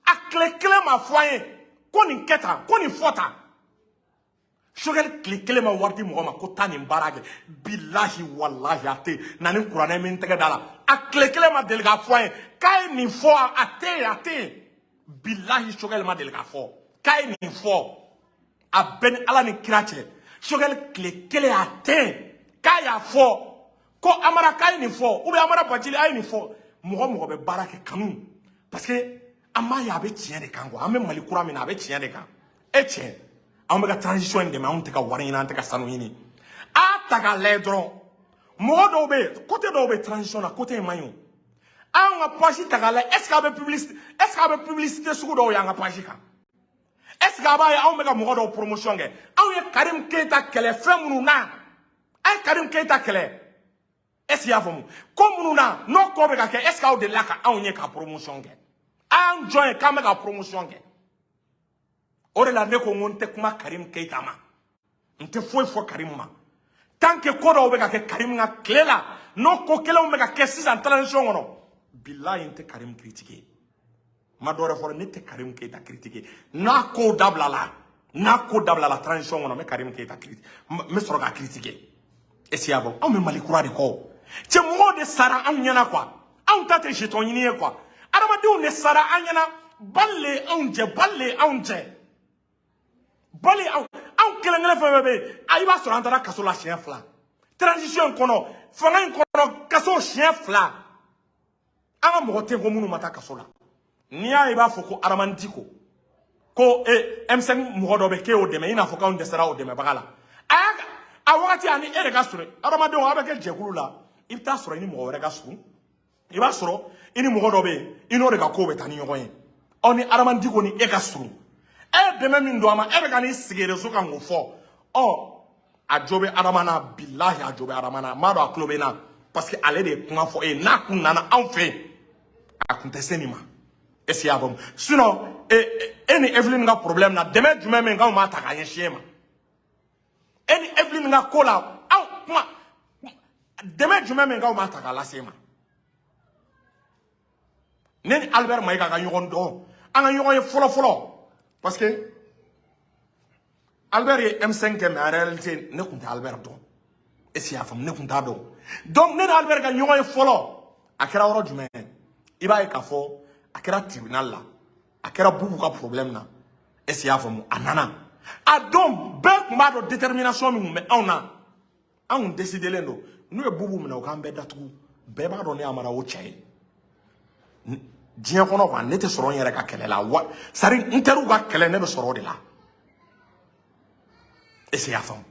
a tile kelen ma fɔ an ye ko nin kɛ tan, ko nin fɔ tan. Choguel tile kelen ma wari di mɔgɔ ma ko taa nin baara kɛ. Bilahi, walahi, a tɛ na ni kuranɛ min tɛgɛ da la, a tile kelen ma deli k'a fɔ an ye k'a ye nin fɔ. A tɛ yen, a tɛ yen. Bilahi, Choguel ma deli k'a fɔ k'a ye nin fɔ. A bɛɛ ni Ala ni kira cɛ, Choguel tile kelen a tɛ yen k'a y'a fɔ ko Amara k'a ye nin fɔ, ou bien Amara Bacili a ye nin fɔ. Mɔgɔ mɔgɔ bɛ baara kɛ kanu, parce que an b'a ye a bɛ tiɲɛ de kan quoi. An bɛ Mali kura min na, a bɛ tiɲɛ de kan. E cɛ, Anw bɛ ka transition in dɛmɛ, anw tɛ ka wari ɲini, an tɛ ka sanu ɲini. A ta k'a lajɛ dɔrɔn, mɔgɔ dɔw bɛ yen, côté dɔw bɛ transition na, côté in man ɲi o. Anw ka page ta k'a lajɛ, est ce que a bɛ publicité, est ce que a bɛ publicité sugu dɔw ye an ka page kan? Est ce que a b'a ye anw bɛ ka mɔgɔ dɔw promotion kɛ? Anw ye Karim Keita kɛlɛ fɛn minnu na, a ye Karim Keita kɛlɛ, est ce que i y'a faamu, ko minnu na n'o ko bɛ ka kɛ, est ce que aw delila ka anw ye ka promotion kɛ? A y'an jɔn ye k'an bɛ ka promotion kɛ? O de la ne ko n ko n tɛ kuma Karim Keita ma, n tɛ foyi fɔ Karim ma tant que ko dɔw bɛ ka kɛ Karim ka tile la, n'o ko kelenw bɛ ka kɛ sisan transition kɔnɔ. Bilayi, n tɛ Karim critiquer. N ma dɔ wɛrɛ fɔ, ne tɛ Karim Keita critiquer. N'a ko dabilala, n'a ko dabilala transition kɔnɔ, n bɛ Karim Keita critiquer, n bɛ sɔrɔ k'a critiquer. Est ce que y'a faamu? Anw bɛ Mali kura de kɔ. Cɛ, mɔgɔw de sara anw ɲɛna quoi. Anw ta tɛ jeton ɲini ye quoi. Adamadenw de sara an ɲɛna. Bali le ye anw jɛ, bali le ye anw jɛ, bali anw. Anw kelen kelen fɛn fɛn bɛ yen, a i b'a sɔrɔ an taara kaso la siɲɛ 2 transition in kɔnɔ, fanga in kɔnɔ, kaso siɲɛ 2. An ka mɔgɔ tɛ ko minnu ma taa kaso la. N'i y'a ye i b'a fɔ ko Adama Diko ko e M5 mɔgɔ dɔ bɛ k'e y'o dɛmɛ, i n'a fɔ k'anw dɛsɛra o dɛmɛbaga la. A y'a a wagati ani e de ka surun. Adamadenw, a bɛ kɛ jɛkulu la, i bɛ taa sɔrɔ i ni mɔgɔ wɛrɛ ka surun, i b'a sɔrɔ i ni mɔgɔ dɔ bɛ yen, i n'o de ka ko bɛ taa ni ɲɔgɔn ye. Aw ni Adama Diko ni e ka surun, e ye dɛmɛ min don a ma, e bɛ ka n'i sigi réseau kan k'o fɔ. Ɔ a jo bɛ Adama na, bilahi, a jo bɛ Adama na. N b'a dɔn a tulo bɛ n na, parce que ale de ye kuma fɔ e ye. N'a kun nana anw fɛ yen, a kun tɛ se nin ma. Est ce que i y'a faamu? Sinon e e ni Evelyne ka problème na, dɛmɛ jumɛn bɛ yen k'anw b'a ta k'a ɲɛsin e ma? E ni Evelyne ka ko la, aw kuma dɛmɛ jumɛn bɛ yen k'anw b'a ta k'a lase e ma? Ne ni Albert Maïga ka ɲɔgɔn dɔn, an ka ɲɔgɔn ye fɔlɔ fɔlɔ, parce que Albert ye M5 kɛ, mais en réalité ne tun tɛ Albert dɔn. Est ce que i y'a faamu? Ne tun t'a dɔn. Donc ne ni Albert ka ɲɔgɔn ye fɔlɔ, a kɛra yɔrɔ jumɛn? I b'a ye k'a fɔ a kɛra tribunal la, a kɛra Bubu ka problème na. Est ce que i y'a faamu? A nana a don, bɛɛ tun b'a dɔn détermination min tun bɛ anw na. Anw tun décidelen don, n'u ye Bubu minɛ, u k'an bɛɛ datugu. Bɛɛ b'a dɔn ne Amara o cɛ ye diɲɛ kɔnɔ quoi. Ne tɛ sɔrɔ n yɛrɛ ka kɛlɛ la wa, c'est à dire n teriw ka kɛlɛ, ne bɛ sɔrɔ o de la. Est ce que i y'a faamu?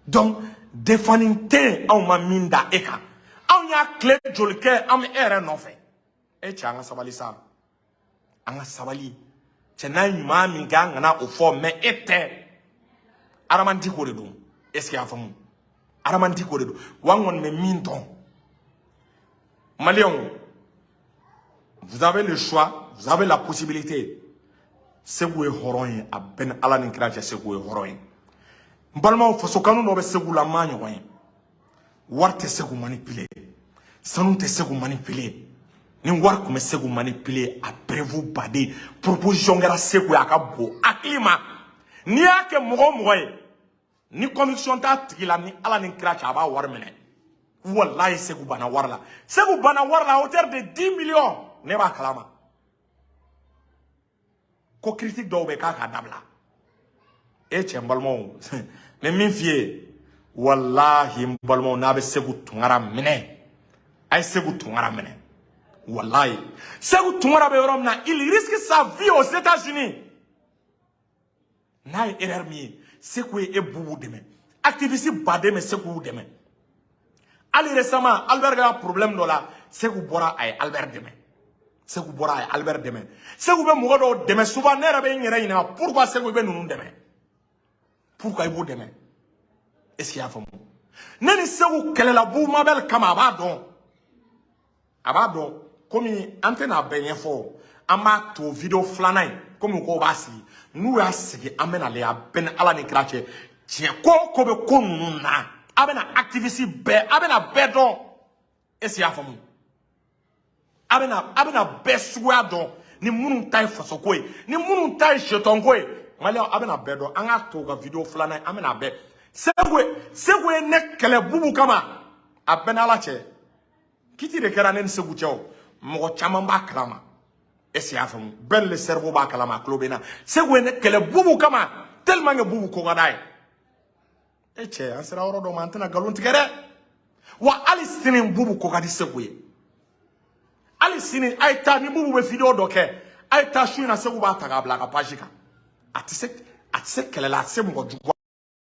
Donc défani tɛ yen, anw ma min da e kan. Anw y'a tile joli kɛ, an bɛ e yɛrɛ nɔfɛ. E cɛ, an ka sabali sa, an ka sabali. Cɛ, n'a ye ɲuman min kɛ, an kana o fɔ, mais e tɛ Adama Diko de don. Est ce que i y'a faamu? Adama Diko de don wa. N kɔni bɛ min dɔn, Maliyɛnw, vous avez le choix, vous avez la possibilité. Segu ye hɔrɔn ye, a bɛɛ ni Ala ni kira cɛ. Segu ye hɔrɔn ye. N balimaw, faso kanu dɔ bɛ Segu la, n m'a ɲɔgɔn ye. Wari tɛ Segu manipuler, sanu tɛ Segu manipuler. Ni wari tun bɛ Segu manipuler, a preuve baden proposition kɛra Segu ye, a ka bon hakili ma. N'i y'a kɛ mɔgɔ o mɔgɔ ye, ni conviction t'a tigi la, ni Ala ni kira cɛ, a b'a wari minɛ. Walayi, Segu banna wari la, Segu banna wari la à hauteur de 10 millions. Ne b'a kalama ko critique dɔw bɛ k'a k'a dabila. E cɛ, n balimaw, n bɛ min f'i ye, walahi, n balimaw, n'a bɛ Segu Tunkara minɛ, a ye Segu Tunkara minɛ. Walahi, Segu Tunkara bɛ yɔrɔ min na, il risque sa vie aux États-Unis. N'a ye erreur min ye, Segu ye e Bubu dɛmɛ, activiste baden bɛ Segu dɛmɛ. Hali récemment, Albert ka problème dɔ la, Segu bɔra, a ye Albert dɛmɛ. Segu bɔra, a ye Albert dɛmɛ. Segu bɛ mɔgɔ dɔw dɛmɛ souvent, ne yɛrɛ bɛ n yɛrɛ ɲininka pourquoi Segu bɛ ninnu dɛmɛ, pourquoi i b'u dɛmɛ. Est ce que i y'a faamu? Ne ni Segu kɛlɛla Bubu Mabel kama, a b'a dɔn, a b'a dɔn. Komi an tɛna a bɛɛ ɲɛfɔ, an b'a to vidéo filanan in, komi ko b'a sigi, n'u y'a sigi, an bɛna le a bɛɛ ni Ala ni kira cɛ. Tiɲɛ, ko o ko bɛ ko ninnu na, a bɛna activiste bɛɛ, a bɛna bɛɛ dɔn. Est ce que i y'a faamu? A bɛna bɛɛ suguya dɔn, ni minnu ta ye fasoko ye, ni minnu ta ye sɛtɔnko ye. Maliyɛnw, a bɛna bɛɛ dɔn. An k'a to u ka vidéo filanan ye, an bɛna bɛɛ. Segu ye, Segu ye ne kɛlɛ Bubu kama, a bɛɛ ni Ala cɛ. Kiti de kɛra ne ni Segu cɛ o, mɔgɔ caman b'a kalama. Est ce que i y'a faamu? Bɛɛ le cerveau b'a kalama, a tulo bɛ n na. Segu ye ne kɛlɛ Bubu kama tellement que Bubu ko ka d'a ye. E cɛ, an sera yɔrɔ dɔ ma, an tɛna nkalon tigɛ dɛ. Wa hali sini, Bubu ko ka di Segu ye. Hali sini, a ye taa ni Bubu bɛ vidéo dɔ kɛ, a ye taa su in na, Segu b'a ta k'a bila a ka page kan. A tɛ se, A tɛ se kɛlɛ la, a tɛ se mɔgɔ jugu,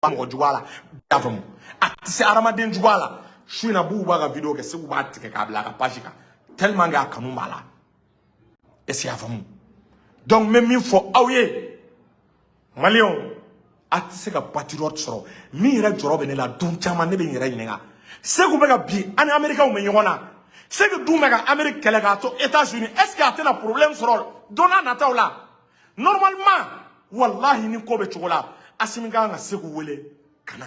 mɔgɔ juguya la, i y'a faamu, a tɛ se hadamaden juguya la. Su in na, Bubu b'a ka vidéo kɛ, Segu b'a tigɛ k'a bila a ka page kan, tellement que a kanu b'a la. Est ce que i y'a faamu? Donc n bɛ min fɔ aw ye, maliyɛnw, a tɛ se ka patriote sɔrɔ min yɛrɛ jɔrɔ bɛ ne la. Don caman ne bɛ n yɛrɛ ɲininka, Segu bɛ ka bi ani Américains bɛ ɲɔgɔn na, Segu dun bɛ ka Amérique kɛlɛ k'a to États-Unis, est ce que a tɛna problème sɔrɔ don n'a nataw la? Normalement, walahi, ni ko bɛ cogo la, Asimi kan ka Segu wele ka na.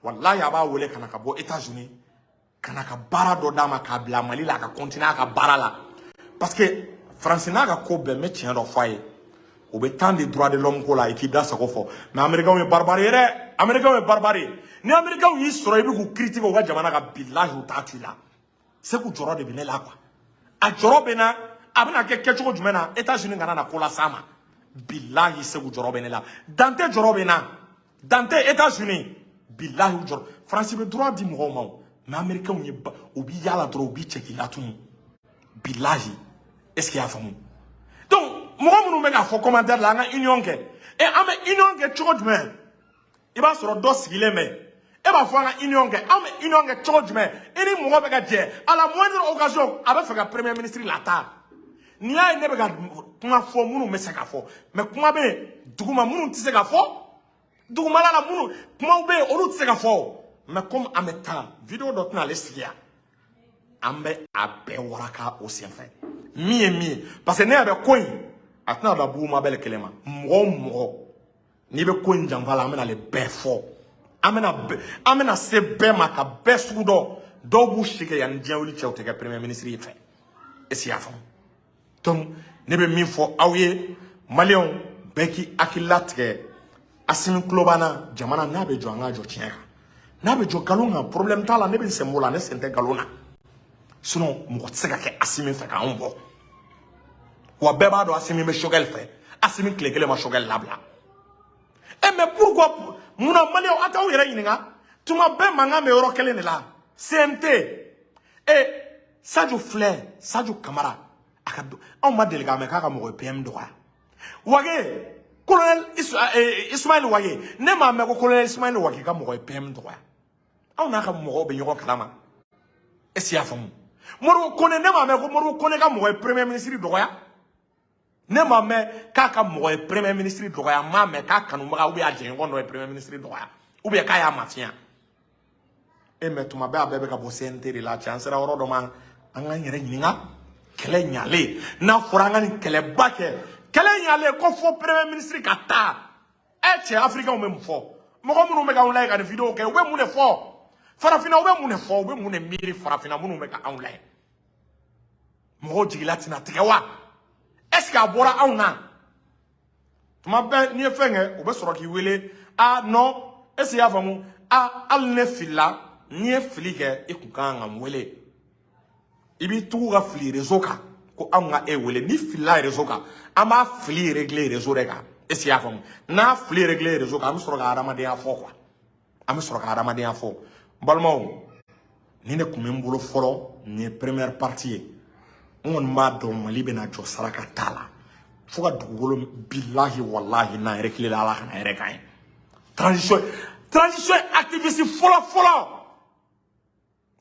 Walahi, a b'a wele ka na ka bɔ États-Unis ka na ka baara dɔ d'a ma k'a bila Mali la, a ka continuer a ka baara la, parce que Faransi n'a ka ko bɛɛ, n bɛ tiɲɛ dɔ fɔ a ye, o bɛ temps de droit de l'homme ko la, i k'i da sago fɔ. Mais Américains ye barbare ye dɛ, Américains ye barbare ye. Ni Américains y'i sɔrɔ i bɛ k'u critiquer u ka jamana kan, bilahi, u t'a to i la. Segu jɔrɔ de bɛ ne la quoi, a jɔrɔ bɛ n na. A bɛna kɛ kɛcogo jumɛn na États-Unis kana na ko las'a ma? Bilahi, Segu jɔrɔ bɛ ne la, Dante jɔrɔ bɛ n na, Dante États-Unis, bilahi, u jɔrɔ. Faransi bɛ droit di mɔgɔw ma o, mais Américains ye u b'i yaala dɔrɔn, u b'i cɛ k'i latunu, bilahi. Est ce que i y'a faamu? Donc mɔgɔ minnu bɛ k'a fɔ commentaire la, an ka union kɛ, ɛ, an bɛ union kɛ cogo jumɛn? I b'a sɔrɔ dɔ sigilen bɛ, e b'a fɔ an ka union kɛ, an bɛ union kɛ cogo jumɛn? I ni mɔgɔ bɛ ka jɛ, à la moindre occasion, a bɛ fɛ ka premier ministre lataa. N'i y'a ye ne bɛ ka kuma fɔ, minnu bɛ se ka fɔ, mais kuma bɛ yen duguma minnu tɛ se ka fɔ, dugumala la minnu kumaw bɛ yen, olu tɛ se ka fɔ. Mais comme an bɛ taa vidéo dɔ tɛna ale sigi yan, an bɛ a bɛɛ waraka o senfɛ, min ye min ye, parce que ne yɛrɛ bɛ ko in, a tɛna da Bubu Mabɛl kelen ma. Mɔgɔ o mɔgɔ n'i bɛ ko in janfa la, an bɛna ale bɛɛ fɔ, an bɛna se bɛɛ ma ka bɛɛ sugu dɔn. Dɔw b'u si kɛ yanni diɲɛ wuli cɛ, u tɛ kɛ premier ministre ye fɛ. Est ce que i y'a faamu? Donc ne bɛ min fɔ aw ye, maliyɛnw, bɛɛ k'i hakili latigɛ. Asimi tulo b'an na. Jamana n'a bɛ jɔ, an k'a jɔ tiɲɛ kan. N'a bɛ jɔ nkalon kan, problème t'a la, ne bɛ n sen b'o la, ne sen tɛ nkalon na. Sinon mɔgɔ tɛ se ka kɛ Asimi fɛ k'anw bɔ wa. Bɛɛ b'a dɔn Asimi bɛ Choguel fɛ. Asimi tile kelen ma Choguel labila. E, mais pourquoi, munna maliyɛnw, a t'aw yɛrɛ ɲininka? Tuma bɛɛ mankan bɛ yɔrɔ kelen de la, CNT. E, Sadio filɛ, Sadio Kamara, a ka anw ma deli k'a mɛn k'a ka mɔgɔ ye PM dɔgɔya. Wage, colonel Ismaël Wage, ne m'a mɛn ko colonel Ismaël Wage ka mɔgɔ ye PM dɔgɔya. Anw n'a ka mɔgɔw bɛ ɲɔgɔn kalama. Est ce que i y'a faamu? Modibo Kone, ne m'a mɛn ko Modibo Kone ka mɔgɔ ye premier ministre dɔgɔya. Ne m'a mɛn k'a ka mɔgɔ ye premier ministre dɔgɔya. N m'a mɛn k'a kanubaga ou bien a jɛɲɔgɔn dɔ ye premier ministre dɔgɔya ou bien k'a y'a mafiya. E, mais tuma bɛɛ a bɛɛ bɛ ka bɔ CNT de la. Cɛ, an sera yɔrɔ dɔ ma, an k'an yɛrɛ ɲininka. Kɛlɛ ɲalen, n'a fɔra an ka nin kɛlɛba kɛ, kɛlɛ ɲalen ko fo premier ministre ka taa. Ɛ cɛ, Africains bɛ mun fɔ? Mɔgɔ minnu bɛ k'anw lajɛ ka nin vidéo kɛ, u bɛ mun de fɔ? Farafinna, u bɛ mun de fɔ? U bɛ mun de miiri? Farafinna minnu bɛ ka anw lajɛ, mɔgɔw jigila tɛna tigɛ wa? Est ce que a bɔra anw na? Tuma bɛɛ n'i ye fɛn kɛ, u bɛ sɔrɔ k'i wele. Ah non, est ce que i y'a faamu? Ah, hali ne filila, n'i ye fili kɛ, i kun kan ka n wele. I b'i tugu ka fili réseau kan ko anw ka e wele. Ni filila réseau kan, an b'a fili régler réseau de kan. Est ce que i y'a faamu? N'a fili régler réseau kan, an bɛ sɔrɔ ka hadamadenya fɔ quoi, an bɛ sɔrɔ ka hadamadenya fɔ. N balimaw, nin de tun bɛ n bolo fɔlɔ. Nin ye première partie ye. N kɔni b'a dɔn Mali bɛna jɔ saraka t'a la fo ka dugukolo. Bilahi, walahi, n'an yɛrɛ tile la, Ala kana yɛrɛ k'an ye. Transition activiste fɔlɔ fɔlɔ,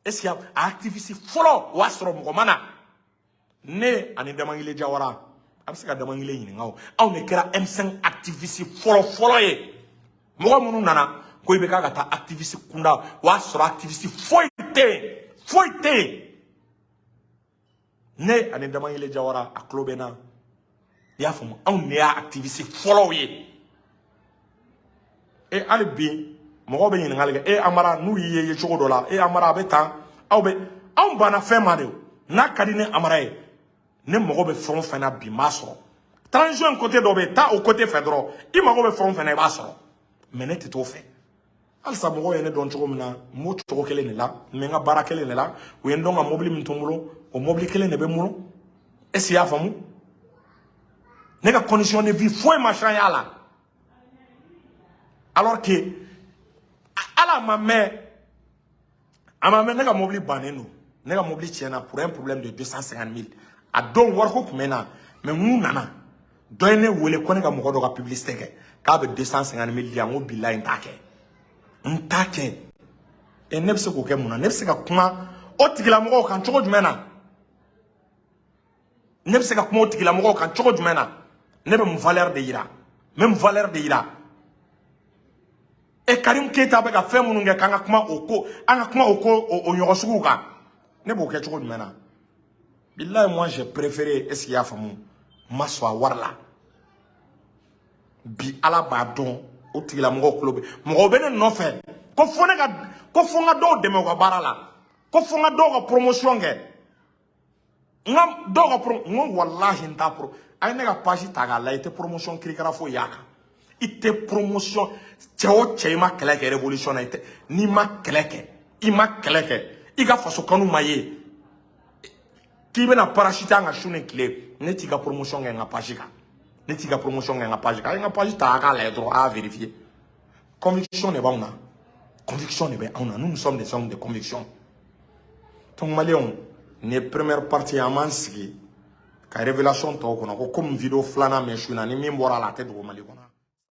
est ce que a activiste fɔlɔ, o y'a sɔrɔ mɔgɔ ma na, ne ani Damangile Jawara, a bɛ se ka Damangile ɲininka o. Anw de kɛra M5 activiste fɔlɔ fɔlɔ ye. Mɔgɔ minnu nana ko i bɛ k'a ka taa activiste kunda, o y'a sɔrɔ activiste foyi tɛ yen, foyi tɛ yen. Ne ani Damangile Jawara, a tulo bɛ n na, i y'a faamu, anw de y'a activiste fɔlɔw ye. E, hali bi mɔgɔw bɛ ɲininkali kɛ. E Amara, n'u y'i ye cogo dɔ la, e Amara, a bɛ tan, aw bɛ anw banna fɛn ma de. N'a ka di ne Amara ye, ne mago bɛ fɛn o fɛn na bi, n b'a sɔrɔ. Transition in côté dɔ bɛ yen, taa o côté fɛ dɔrɔn, i mago bɛ fɛn o fɛn na, i b'a sɔrɔ. Mais ne tɛ t'o fɛ. Halisa mɔgɔw ye ne dɔn cogo min na, n b'o cogo kelen de la, n bɛ n ka baara kelen de la. U ye n dɔn ka mobili min to n bolo, o mobili kelen de bɛ n bolo. Est ce que i y'a faamu? Ne ka condition de vie foyi ma changer a la, alors que ala ma mɛn, a ma mɛn, ne ka mobili bannen don, ne ka mobili tiɲɛna pour un problème de 250 000. A don wariko tun bɛ n na, mais mun nana Dɔ ye ne wele ko ne ka mɔgɔ dɔ ka publicité kɛ, k'a bɛ 250 mille di yan. N ko bilayi, n t'a kɛ, n t'a kɛ. E, ne bɛ se k'o kɛ mun na? Ne bɛ se ka kuma o tigilamɔgɔw kan cogo jumɛn na? Ne bɛ se ka kuma o tigilamɔgɔw kan cogo jumɛn na? Ne bɛ mun valeur de yira? N bɛ mun valeur de yira? E, Karim Keita bɛ ka fɛn minnu kɛ, k'an ka kuma o ko, an ka kuma o ko o ɲɔgɔn suguw kan, ne b'o kɛ cogo jumɛn na? Bilayi, moi j'ai préféré, est ce que i y'a faamu, n ma sɔn a wari la. Bi Ala b'a dɔn, o tigilamɔgɔw tulo bɛ, mɔgɔw bɛ ne nɔfɛ ko fo ne ka, ko fo n ka dɔw dɛmɛ u ka baara la, ko fo n ka dɔw ka promotion kɛ, n ka dɔw ka pro. N ko walahi, n t'a pro. A ye ne ka page ta k'a lajɛ, i tɛ promotion kirikara foyi y'a kan. I tɛ promotion. Cɛ o cɛ, i ma kɛlɛ kɛ révolution na, i tɛ. N'i ma kɛlɛ kɛ, i ma kɛlɛ kɛ, i ka faso kanu ma ye k'i bɛna parasite an ka su ni tile, ne t'i ka promotion kɛ n ka page kan. Ne t'i ka promotion kɛ n ka page kan. A ye n ka page ta, a k'a lajɛ dɔrɔn, a y'a vérifier. Conviction de b'anw na, conviction de bɛ anw na. Nous, nous sommes des hommes de conviction. Donc maliyɛnw, nin ye première partie ye. An b'an sigi ka révélation tɔw kɔnɔ ko komi vidéo filanan mɛ su in na, ni min bɔra a la, a tɛ dogo Mali kɔnɔ.